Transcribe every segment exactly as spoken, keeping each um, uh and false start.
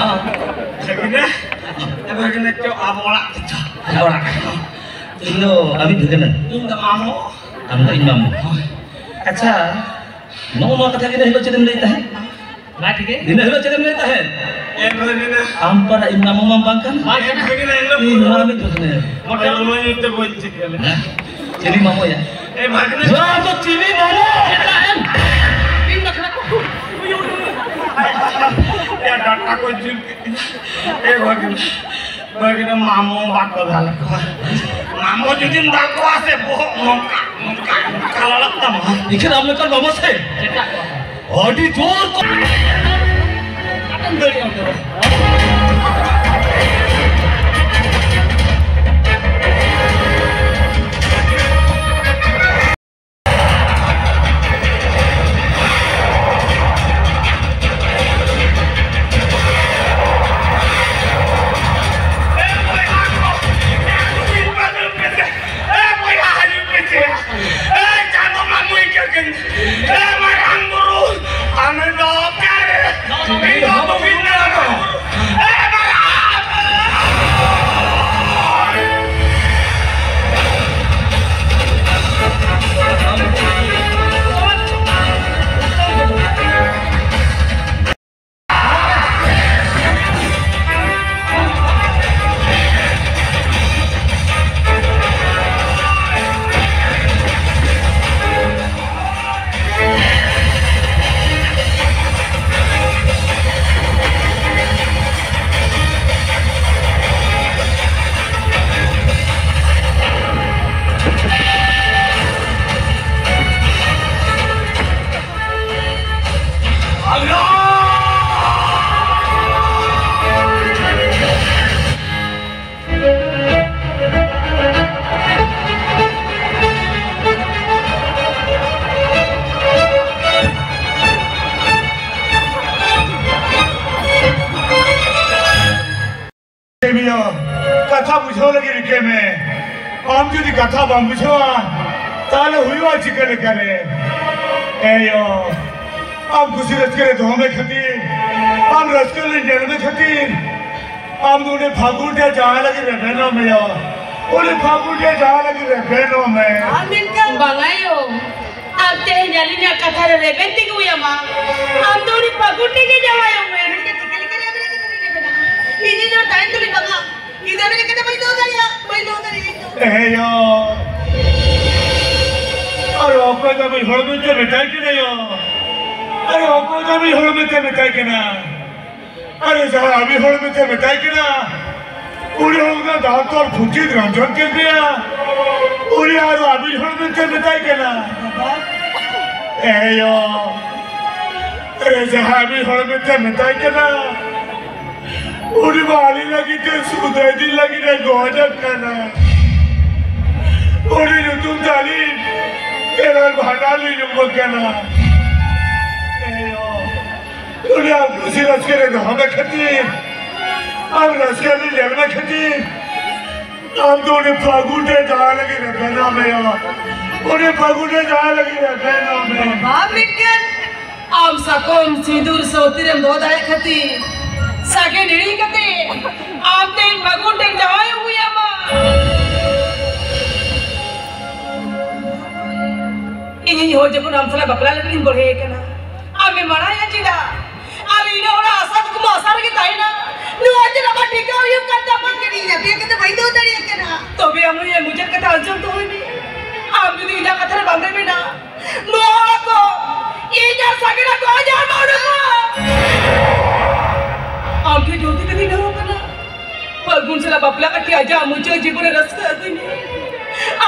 ᱵᱷᱟᱹᱜᱤᱱᱟ, ᱮ ᱵᱷᱟᱹᱜᱤᱱᱟ, ᱪᱚ ᱟᱵᱚ ᱚᱲᱟᱜ ᱛᱮ ᱪᱚ᱾ ᱟᱞᱮ ᱚᱲᱟᱜ᱾ ᱤᱧ ᱫᱚ ᱟᱹᱵᱤᱱ ᱵᱷᱟᱹᱜᱤᱱᱟ᱾ ᱤᱧ ᱫᱚ ᱢᱟᱢᱚ᱾ ᱟᱢ ᱫᱚ ᱤᱧ ᱢᱟᱢᱚ᱾ ᱦᱳᱭ᱾ ᱟᱪᱪᱷᱟ, ᱱᱚᱜᱼᱚ ᱱᱚᱣᱟ ᱠᱟᱛᱷᱟ ᱜᱮ ᱤᱱᱟᱹ ᱦᱤᱞᱳᱜ ᱪᱮᱫ ᱮᱢ ᱞᱟᱹᱭ ᱛᱟᱦᱮᱸᱫ? ᱢᱟ ᱴᱷᱤᱠ ᱜᱮ᱾ ᱤᱱᱟᱹ ᱦᱤᱞᱳᱜ ᱪᱮᱫ ᱮᱢ ᱞᱟᱹᱭ ᱛᱟᱦᱮᱸᱫ? ᱮ ᱵᱷᱟᱹᱜᱤᱱᱟ᱾ ᱟᱢ ᱯᱟᱨᱟ ᱤᱧ ᱢᱟᱢᱚ ᱢᱟᱢ ᱵᱟᱝ ᱠᱟᱱ? ᱵᱟᱝ ᱠᱟᱱᱟ᱾ ᱮ ᱵᱷᱟᱹᱜᱤᱱᱟ, ᱤᱧ ᱫᱚ ᱤᱧ ᱱᱚᱣᱟ ᱢᱤᱫ ᱵᱷᱟᱹᱜᱤᱱᱟ᱾ ᱢᱚᱴᱟ ᱢᱟᱹᱭ ᱛᱮ ᱵᱟᱹᱧ ᱪᱮᱫ ᱠᱟᱱᱟ᱾ ᱦᱮᱸ? ᱪᱤᱞᱤ ᱢᱟᱢᱚᱭᱟ? ᱮ ᱵᱷᱟᱹᱜᱤᱱᱟ᱾ ᱱᱚᱣᱟ ᱫᱚ ᱪᱤᱞᱤ ᱢᱟᱢᱚ? ᱤᱧ ᱵᱟᱠᱷᱨᱟ ᱠᱚ᱾ ᱮ ᱰᱟᱴᱟ ᱠᱚ ᱡᱩᱞ ᱠᱮᱫ ᱛᱤᱧᱟ᱾ ᱮ ᱵᱷᱟᱹᱜᱤᱱᱟ᱾ ᱵᱷᱟᱹᱜᱤᱱᱟ, ᱢᱟᱢᱚ ᱵᱟᱠᱚ ᱫᱟᱞ ᱠᱚᱣᱟ᱾ ᱢᱟᱢᱚ ᱡᱩᱫᱤᱢ ᱫᱟᱞ ᱠᱚᱣᱟ ᱥᱮ, ᱵᱚᱦᱚᱜ ᱱᱚᱝᱠᱟ, ᱱᱚᱝᱠᱟ, ᱱᱚᱝᱠᱟ ᱞᱟᱲᱟᱜ ᱛᱟᱢᱟ᱾ ᱤᱠᱷᱟᱹᱱ ᱟᱢ ᱞᱮᱠᱟᱱ ᱢᱟᱢᱚ ᱥᱮ? ᱟᱹᱰᱤ ᱡᱳᱨ ᱠᱚ᱾ ᱟᱴᱚᱢ ᱫᱟᱲᱮᱭᱟᱜᱼᱟ ᱚᱸᱰᱮ ᱫᱚ᱾ ᱠᱟᱛᱷᱟ ᱵᱩᱡᱷᱟᱹᱣ ᱞᱟᱹᱜᱤᱫ ᱨᱤᱠᱟᱹᱭ ᱢᱮ᱾ ᱟᱢ ᱡᱩᱫᱤ ᱠᱟᱛᱷᱟ ᱵᱟᱢ ᱵᱩᱡᱷᱟᱹᱣᱟ, ᱛᱟᱦᱞᱮ ᱦᱩᱭᱩᱜᱼᱟ ᱪᱤᱠᱟᱹ ᱞᱮᱠᱟᱨᱮ? ᱮᱭᱳ, ᱟᱢ ᱠᱩᱥᱤ ᱨᱟᱹᱥᱠᱟᱹ ᱨᱮ ᱫᱚᱦᱚ ᱢᱮ ᱠᱷᱟᱹᱛᱤᱨ ᱟᱢ ᱨᱟᱹᱥᱠᱟᱹ ᱞᱮ ᱧᱮᱞ ᱢᱮ ᱠᱷᱟᱹᱛᱤᱨ ᱟᱢ ᱫᱚ ᱩᱱᱤ ᱯᱷᱟᱹᱜᱩᱱ ᱴᱷᱮᱱ ᱡᱟᱶᱟᱭ ᱞᱟᱹᱜᱤᱫ ᱨᱮᱵᱮᱱᱚᱜ ᱢᱮᱭᱟ᱾ ᱩᱱᱤ ᱯᱷᱟᱹᱜᱩᱱ ᱴᱷᱮᱱ ᱡᱟᱶᱟᱭ ᱞᱟᱹᱜᱤᱫ ᱨᱮᱵᱮᱱᱚᱜ ᱢᱮ᱾ ᱟᱨ ᱢᱮᱱᱠᱷᱟᱱ ᱵᱟᱝᱟ ᱭᱳ, ᱟᱢ ᱛᱮᱦᱮᱧ ᱟᱹᱞᱤᱧᱟᱜ ᱠᱟᱛᱷᱟ ᱨᱮ ᱨᱮᱵᱮᱱ ᱛᱮᱜᱮ ᱦᱩᱭ ᱟᱢᱟ᱾ ᱟᱢ ᱫᱚ ᱩᱱᱤ ᱯᱷᱟᱹᱜᱩᱱ ᱴᱷᱮᱱ ᱜᱮ ᱡᱟᱶᱟᱭᱚᱜ ᱢᱮ᱾ ᱢᱮᱱᱠᱷᱟᱱ ᱪᱤᱠᱟᱹ ᱞᱮᱠᱟᱨᱮ ᱟᱵᱮᱱᱟᱜ ᱠᱟᱛᱷᱟ ᱨᱮ ᱨᱮᱵᱮᱱᱟ? ᱤᱧ ᱫᱚ ᱛᱟᱭᱚᱢ ᱛᱮᱞᱤᱧ ᱵᱟᱝᱟ᱾ ᱤᱧ ᱫᱚ ᱟᱵᱮᱱᱟᱜ ᱠᱟᱛᱷᱟ ᱵᱟᱹᱧ ᱫᱚᱦᱚ ᱫᱟᱲᱮᱭᱟᱜᱼᱟ, ᱵᱟᱹᱧ ᱫᱚᱦᱚ ᱫᱟᱲᱮᱭᱟᱜᱼᱟ ᱤᱧ ᱫᱚ᱾ ᱮ ᱭᱳ, ᱟᱨ ᱚᱠᱚᱭ ᱫᱚ ᱢᱤᱫ ᱦᱚᱲ ᱢᱮᱱᱛᱮ ᱢᱮᱛᱟᱭ ᱠᱟᱱᱟ ᱭᱳ? ᱟᱨ ᱚᱠᱚᱭ ᱫᱚ ᱢᱤᱫ ᱦᱚᱲ ᱢᱮᱱᱛᱮ ᱢᱮᱛᱟᱭ ᱠᱟᱱᱟ? ᱟᱨᱮ ᱡᱟᱦᱟᱸ ᱟᱹᱵᱤᱱ ᱦᱚᱲ ᱢᱮᱱᱛᱮ ᱢᱮᱛᱟᱭ ᱠᱟᱱᱟ, ᱩᱱᱤ ᱦᱚᱲ ᱫᱚ ᱫᱟᱢ ᱛᱚᱞ ᱯᱷᱩᱠᱤ ᱨᱟᱸᱡᱚᱱ ᱠᱮᱫ ᱯᱮᱭᱟ᱾ ᱩᱱᱤ ᱟᱨ ᱟᱹᱵᱤᱱ ᱦᱚᱲ ᱢᱮᱱᱛᱮ ᱢᱮᱛᱟᱭ ᱠᱟᱱᱟ᱾ ᱮᱭᱳ, ᱟᱨᱮ ᱡᱟᱦᱟᱸ ᱟᱹᱵᱤᱱ ᱦᱚᱲ ᱢᱮᱱᱛᱮ ᱢᱮᱛᱟᱭ ᱠᱟᱱᱟ, ᱩᱱᱤ ᱢᱟ ᱟᱹᱞᱤᱧ ᱞᱟᱹᱜᱤᱫ ᱛᱮ ᱥᱩᱫᱟᱹᱭ ᱫᱤᱱ ᱞᱟᱹᱜᱤᱫ ᱮ ᱜᱚᱡ ᱟᱠᱟᱱᱟ᱾ ᱩᱱᱤ ᱧᱩᱛᱩᱢ ᱛᱮ ᱟᱹᱞᱤᱧ ᱮᱨᱟᱨ ᱵᱷᱟᱸᱰᱟᱱ ᱞᱤᱧ ᱩᱢᱩᱜ ᱠᱟᱱᱟ᱾ ᱮᱭᱳ, ᱩᱱᱤᱭᱟᱜ ᱠᱩᱥᱤ ᱨᱟᱹᱥᱠᱟᱹ ᱨᱮ ᱫᱚᱦᱚ ᱢᱮ ᱠᱷᱟᱹᱛᱤᱨ, ᱟᱢ ᱨᱟᱹᱥᱠᱟᱹ ᱨᱮ ᱧᱮᱞ ᱢᱮ ᱠᱷᱟᱹᱛᱤᱨ, ᱟᱢ ᱫᱚ ᱩᱱᱤ ᱯᱷᱟᱹᱜᱩᱱ ᱨᱮ ᱡᱟᱶᱟᱭ ᱞᱟᱹᱜᱤᱫ ᱨᱮᱵᱮᱱᱚᱜ ᱢᱮᱭᱟ᱾ ᱩᱱᱤ ᱯᱷᱟᱹᱜᱩᱱ ᱨᱮ ᱡᱟᱶᱟᱭ ᱞᱟᱹᱜᱤᱫ ᱨᱮᱵᱮᱱᱚᱜ ᱢᱮ᱾ ᱵᱟᱵᱟ ᱢᱮᱱᱠᱷᱟᱱ ᱟᱢ ᱥᱟᱠᱚᱢ ᱥᱤᱸᱫᱩᱨ ᱥᱟᱹᱣᱛᱤ ᱨᱮᱢ ᱫᱚᱦᱚ ᱫᱟᱲᱮᱭᱟᱜ ᱠᱷᱟᱹᱛᱤᱨ ᱥᱟᱜᱮᱱ ᱦᱤᱲᱤᱧ ᱠᱟᱛᱮ ᱟᱢ ᱛᱮᱦᱮᱧ ᱯᱷᱟᱹᱜᱩᱱ ᱴᱷᱮᱱ ᱡᱟᱶᱟᱭᱚᱜ ᱦᱩᱭ ᱟᱢᱟ᱾ ᱤᱧᱤᱧ ᱦᱚᱲ ᱡᱚᱠᱷᱚᱱ ᱟᱢ ᱥᱟᱞᱟᱜ ᱵᱟᱯᱞᱟ ᱞᱟᱹᱜᱤᱫ ᱤᱧ ᱵᱚᱲᱦᱮ ᱟᱠᱟᱱᱟ, ᱟᱢᱮᱢ ᱢᱟᱱᱟᱭᱟ ᱪᱮᱫᱟᱜ? ᱟᱨ ᱤᱧᱟᱹᱜ ᱚᱱᱟ ᱟᱥᱟ ᱠᱩᱠᱢᱩ ᱟᱥᱟ ᱨᱮᱜᱮ ᱛᱟᱦᱮᱱᱟ᱾ ᱱᱚᱣᱟ ᱪᱮᱫ ᱟᱢᱟᱜ ᱴᱷᱤᱠᱟᱹ ᱦᱩᱭᱩᱜ ᱠᱟᱱ ᱛᱟᱢᱟ? ᱢᱮᱱᱠᱷᱟᱱ ᱤᱧ ᱟᱯᱮᱭᱟᱜ ᱠᱟᱛᱷᱟ ᱵᱟᱹᱧ ᱫᱚᱦᱚ ᱫᱟᱲᱮᱭᱟᱜ ᱠᱟᱱᱟ᱾ ᱛᱚᱵᱮ ᱟᱢ ᱱᱩᱭᱟᱜ ᱢᱩᱪᱟᱹᱫ ᱠᱟᱛᱷᱟ ᱟᱸᱡᱚᱢ ᱫᱚᱦᱚᱭ ᱢᱮ᱾ ᱟᱢ ᱡᱩᱫᱤ ᱤᱧᱟᱹᱜ ᱠᱟᱛᱷᱟ ᱨᱮ ᱵᱟᱢ ᱨᱮᱵᱮᱱᱟ, ᱱᱚᱣᱟ ᱚᱲᱟᱜ ᱠᱷᱚᱱ ᱤᱧ ᱟᱨ ᱥᱟᱜᱮᱱ ᱟᱜ ᱟᱡᱟᱨ ᱢᱟ ᱩᱰᱩᱠᱚᱜ᱾ ᱟᱢ ᱴᱷᱮᱱ ᱡᱚᱞᱫᱤ ᱛᱮᱜᱮᱧ ᱱᱮᱦᱚᱨᱚᱜ ᱠᱟᱱᱟ, ᱯᱷᱟᱹᱜᱩᱱ ᱥᱟᱞᱟᱜ ᱵᱟᱯᱞᱟ ᱠᱟᱛᱮ ᱟᱡᱟᱜ ᱢᱩᱪᱟᱹᱫ ᱡᱤᱵᱚᱱ ᱨᱮ ᱨᱟᱹᱥᱠᱟᱹ ᱟᱹᱜᱩᱭ ᱢᱮ᱾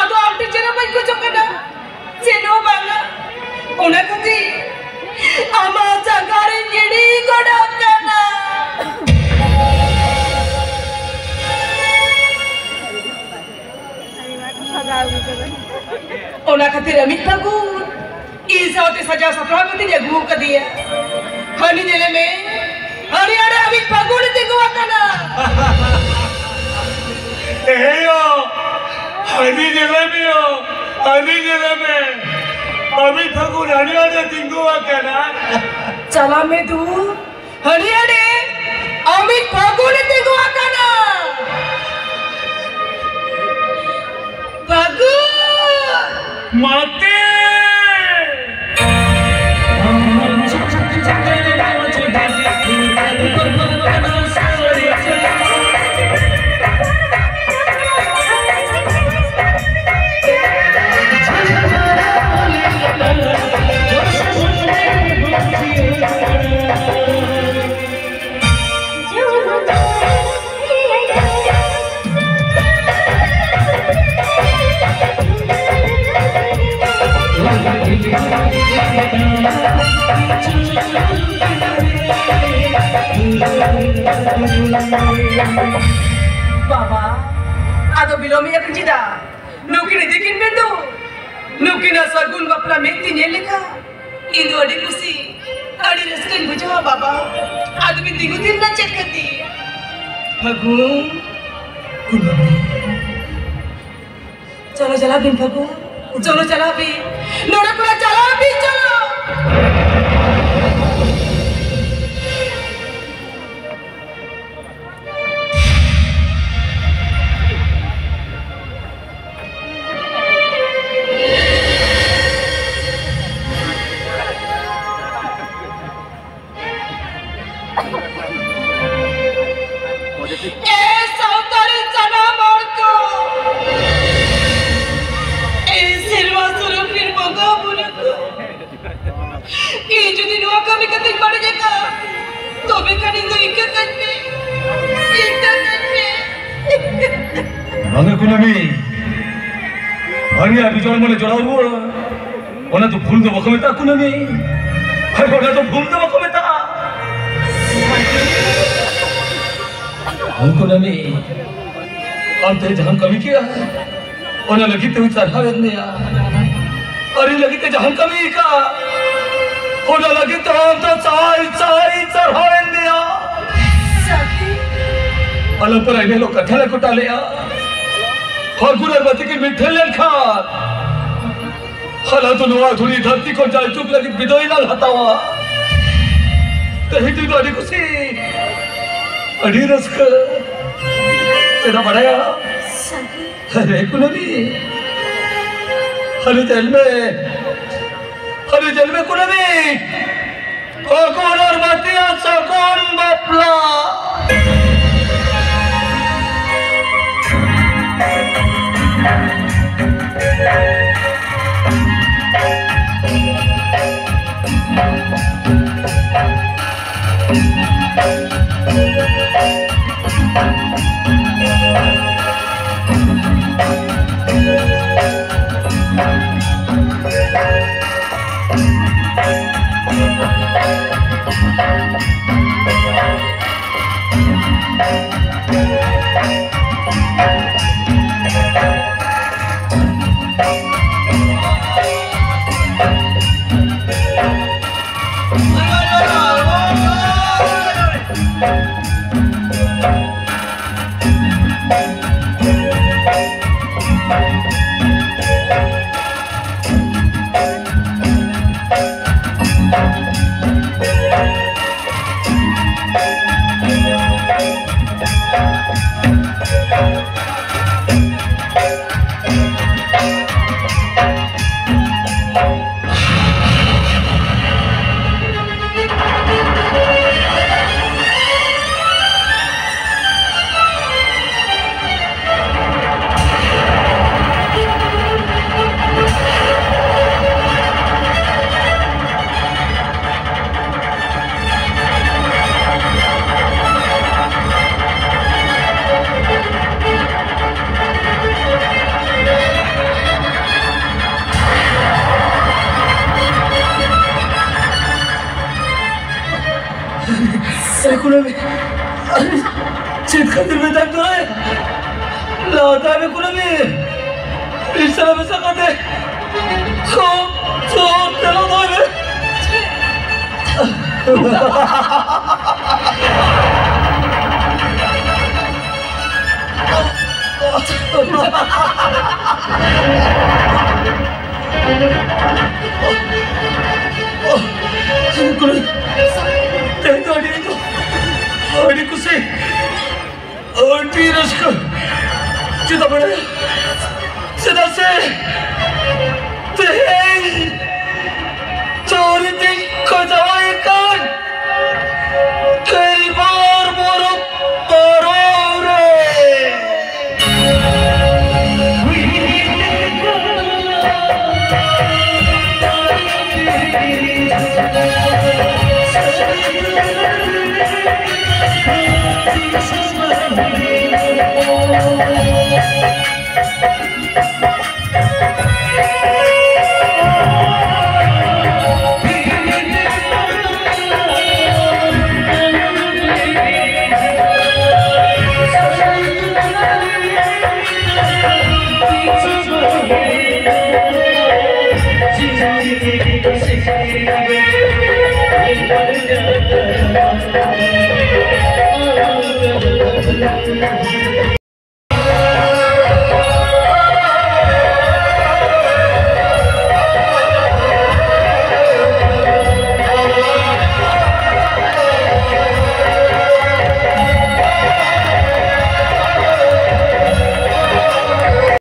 ᱟᱫᱚ ᱟᱢ ᱴᱷᱮᱱ ᱪᱮᱫ ᱦᱚᱸ ᱵᱟᱹᱧ ᱠᱷᱚᱡᱚᱜ ᱠᱟᱱᱟ, ᱪᱮᱫ ᱦᱚᱸ ᱵᱟᱝᱟ᱾ ᱚᱱᱟ ᱠᱷᱟᱹᱛᱤᱨ ᱟᱢᱟᱜ ᱡᱟᱸᱜᱟ ᱨᱮᱧ ᱜᱤᱰᱤ ᱜᱚᱰᱚᱜ ᱠᱟᱱᱟ᱾ ᱚᱱᱟ ᱠᱷᱟᱹᱛᱤᱨ ᱟᱢᱤᱡ ᱯᱷᱟᱹᱜᱩᱱ ᱤᱧ ᱥᱟᱶᱛᱮ ᱥᱟᱡᱟᱣ ᱥᱟᱯᱲᱟᱣ ᱠᱟᱛᱮᱧ ᱟᱹᱜᱩ ᱟᱠᱟᱫᱮᱭᱟ᱾ ᱦᱟᱹᱱᱤ ᱧᱮᱞᱮ ᱢᱮ, ᱦᱟᱹᱱᱤ ᱟᱲᱮ ᱟᱢᱤᱡ ᱯᱷᱟᱹᱜᱩᱱ ᱮ ᱛᱤᱸᱜᱩ ᱟᱠᱟᱱᱟ᱾ ᱮ ᱭᱳ, ᱦᱟᱹᱱᱤ ᱧᱮᱞᱮ ᱢᱮ ᱭᱳ, ᱦᱟᱹᱱᱤ ᱧᱮᱞᱮ ᱢᱮ, ᱟᱢᱤᱡ ᱯᱷᱟᱹᱜᱩᱱ ᱦᱟᱹᱱᱤ ᱟᱲᱮ ᱛᱤᱸᱜᱩ ᱟᱠᱟᱱᱟ᱾ ᱪᱟᱞᱟᱜ ᱢᱮ ᱫᱩ, ᱦᱟᱹᱱᱤ ᱟᱹᱰᱤ ᱟᱢᱤᱡ ᱯᱷᱟᱹᱜᱩᱱᱮ ᱛᱤᱸᱜᱩ ᱟᱠᱟᱱᱟ᱾ ᱯᱷᱟᱹᱜᱩᱱ! ᱢᱟᱛᱮ! ᱵᱟᱵᱟ, ᱟᱫᱚ ᱵᱤᱞᱚᱢᱮᱜᱼᱟ ᱯᱮ ᱪᱮᱫᱟᱜ? ᱱᱩᱠᱤᱱ ᱤᱫᱤ ᱠᱤᱱ ᱢᱮᱱ ᱫᱚ᱾ ᱱᱩᱠᱤᱱᱟᱜ ᱥᱟᱹᱜᱩᱱ ᱵᱟᱯᱞᱟ ᱢᱮᱫ ᱛᱮ ᱧᱮᱞ ᱞᱮᱠᱷᱟᱱ ᱤᱧ ᱫᱚ ᱟᱹᱰᱤ ᱠᱩᱥᱤ, ᱟᱹᱰᱤ ᱨᱟᱹᱥᱠᱟᱹᱧ ᱵᱩᱡᱷᱟᱹᱣᱟ ᱵᱟᱵᱟ᱾ ᱟᱫᱚ ᱵᱤᱱ ᱛᱤᱸᱜᱩ ᱛᱷᱤᱨ ᱮᱱᱟ ᱪᱮᱫ ᱠᱷᱟᱹᱛᱤᱨ? ᱯᱷᱟᱹᱜᱩᱱ, ᱠᱩᱱᱟᱹᱢᱤ᱾ ᱪᱚᱞᱚ ᱪᱟᱞᱟᱜ ᱵᱤᱱ ᱯᱷᱟᱹᱜᱩᱱ, ᱪᱚᱞᱚ ᱪᱟᱞᱟᱜ ᱵᱤᱱ᱾ ᱱᱚᱰᱮ ᱠᱷᱚᱱᱟᱜ ᱪᱟᱞᱟᱜ ᱵᱤᱱ, ᱪᱚᱞᱚ᱾ ᱮ ᱥᱟᱶᱛᱟ ᱨᱮᱱ ᱥᱟᱱᱟᱢ ᱦᱚᱲ ᱠᱚ, ᱮ ᱥᱮᱨᱢᱟ ᱥᱩᱨᱩᱜ ᱨᱮᱱ ᱵᱚᱸᱜᱟ ᱵᱩᱨᱩ ᱠᱚ, ᱤᱧ ᱡᱩᱫᱤ ᱱᱚᱣᱟ ᱠᱟᱹᱢᱤ ᱠᱟᱛᱮᱧ ᱵᱟᱹᱲᱤᱡ ᱟᱠᱟᱫ, ᱛᱚᱵᱮ ᱠᱷᱟᱱ ᱤᱧ ᱫᱚ ᱤᱠᱟᱹ ᱠᱟᱹᱧ ᱯᱮ, ᱤᱠᱟᱹ ᱠᱟᱹᱧ ᱯᱮ᱾ ᱵᱟᱝᱟ ᱠᱩᱱᱟᱹᱢᱤ, ᱟᱹᱰᱤ ᱟᱹᱰᱤ ᱡᱚᱲ ᱢᱟᱱᱮ ᱡᱚᱲᱟᱣ ᱨᱩᱣᱟᱹᱲ᱾ ᱚᱱᱟ ᱫᱚ ᱵᱷᱩᱞ ᱫᱚ ᱵᱟᱠᱚ ᱢᱮᱛᱟᱜᱼᱟ ᱠᱩᱱᱟᱹᱢᱤ᱾ ᱟᱨ ᱚᱱᱟ ᱫᱚ ᱵᱷᱩᱞ ᱫᱚ ᱵᱟᱠᱚ ᱢᱮᱛᱟᱜᱼᱟ᱾ ᱦᱮᱸ ᱠᱩᱱᱟᱹᱢᱤ, ᱟᱢ ᱛᱮ ᱡᱟᱦᱟᱸᱢ ᱠᱟᱹᱢᱤ ᱠᱮᱜᱼᱟ, ᱚᱱᱟ ᱞᱟᱹᱜᱤᱫ ᱛᱮ ᱥᱟᱨᱦᱟᱣᱮᱫ ᱢᱮᱭᱟ᱾ ᱟᱨ ᱤᱧ ᱞᱟᱹᱜᱤᱫ ᱛᱮ ᱡᱟᱦᱟᱸᱢ ᱠᱟᱹᱢᱤ ᱟᱠᱟᱫ, ᱚᱱᱟ ᱞᱟᱹᱜᱤᱫ ᱛᱮ ᱟᱢ ᱫᱚ ᱥᱟᱭ ᱥᱟᱭ ᱥᱟᱨᱦᱟᱣᱮᱫ ᱢᱮᱭᱟ᱾ ᱥᱟᱹᱠᱷᱤ᱾ ᱟᱞᱚᱢ ᱯᱟᱨᱟ ᱤᱱᱟᱹ ᱦᱤᱞᱳᱜ ᱠᱟᱛᱷᱟ ᱞᱮ ᱜᱚᱴᱟ ᱞᱮᱜᱼᱟ᱾ ᱯᱷᱟᱹᱜᱩᱱ ᱟᱨ ᱵᱟᱹᱛᱤ ᱠᱤᱱ ᱢᱤᱫ ᱴᱷᱮᱱ ᱞᱮᱱᱠᱷᱟᱱ, ᱦᱟᱞᱟ ᱫᱚ ᱱᱚᱣᱟ ᱫᱷᱩᱲᱤ ᱫᱷᱟᱹᱨᱛᱤ ᱠᱷᱚᱱ ᱡᱟᱭᱡᱩᱜᱽ ᱞᱟᱹᱜᱤᱫ ᱵᱤᱫᱟᱹᱭ ᱞᱟᱝ ᱦᱟᱛᱟᱣᱟ᱾ ᱛᱮᱦᱮᱧ ᱫᱚ ᱟᱹᱰᱤ ᱠᱩᱥᱤ, ᱟᱹᱰᱤ ᱨᱟᱹᱥᱠᱟᱹ᱾ ᱪᱮᱫᱟᱜ ᱵᱟᱲᱟᱭᱟ? ᱥᱟᱹᱨᱤ᱾ ᱟᱨᱮ ᱠᱩᱱᱟᱹᱢᱤ, ᱟᱨᱮ ᱧᱮᱞ ᱢᱮ, ᱟᱨᱮ ᱧᱮᱞ ᱢᱮ ᱠᱩᱱᱟᱹᱢᱤ, ᱚᱠᱚᱨ ᱟᱨ ᱵᱟᱛᱤᱭᱟ ᱥᱟᱹᱜᱩᱱ ᱵᱟᱯᱞᱟ᱾ ᱥᱮ ᱠᱩᱱᱟᱹᱢᱤ, ᱪᱮᱫ ᱠᱷᱟᱹᱛᱤᱨ ᱢᱮᱛᱟᱢ ᱠᱟᱱᱟᱭ? ᱞᱟᱦᱟ ᱛᱟᱭ ᱢᱮ ᱠᱩᱱᱟᱹᱢᱤ, ᱤᱧ ᱥᱟᱞᱟᱜ ᱢᱮᱥᱟ ᱠᱟᱛᱮ ᱥᱚᱵ ᱥᱚᱵ ᱛᱮᱞᱟ ᱫᱚᱦᱚᱭ ᱢᱮ᱾ ᱠᱩᱱᱟᱹᱢᱤ, ᱠᱩᱥᱤ, ᱟᱹᱰᱤ ᱨᱟᱹᱥᱠᱟᱹ᱾ ᱪᱮᱫᱟᱜ ᱵᱟᱲᱟᱭᱟ? ᱪᱮᱫᱟᱜ ᱥᱮ ᱛᱮᱦᱮᱧ ᱪᱟᱹᱣᱨᱤ ᱛᱤᱧ ᱠᱚ ᱡᱟᱶᱟᱭ ᱠᱟᱱ ᱠᱟᱹᱨᱤᱵᱟᱨ ᱵᱚᱨᱚ ᱯᱚᱨᱚᱵᱽ ᱨᱮ᱾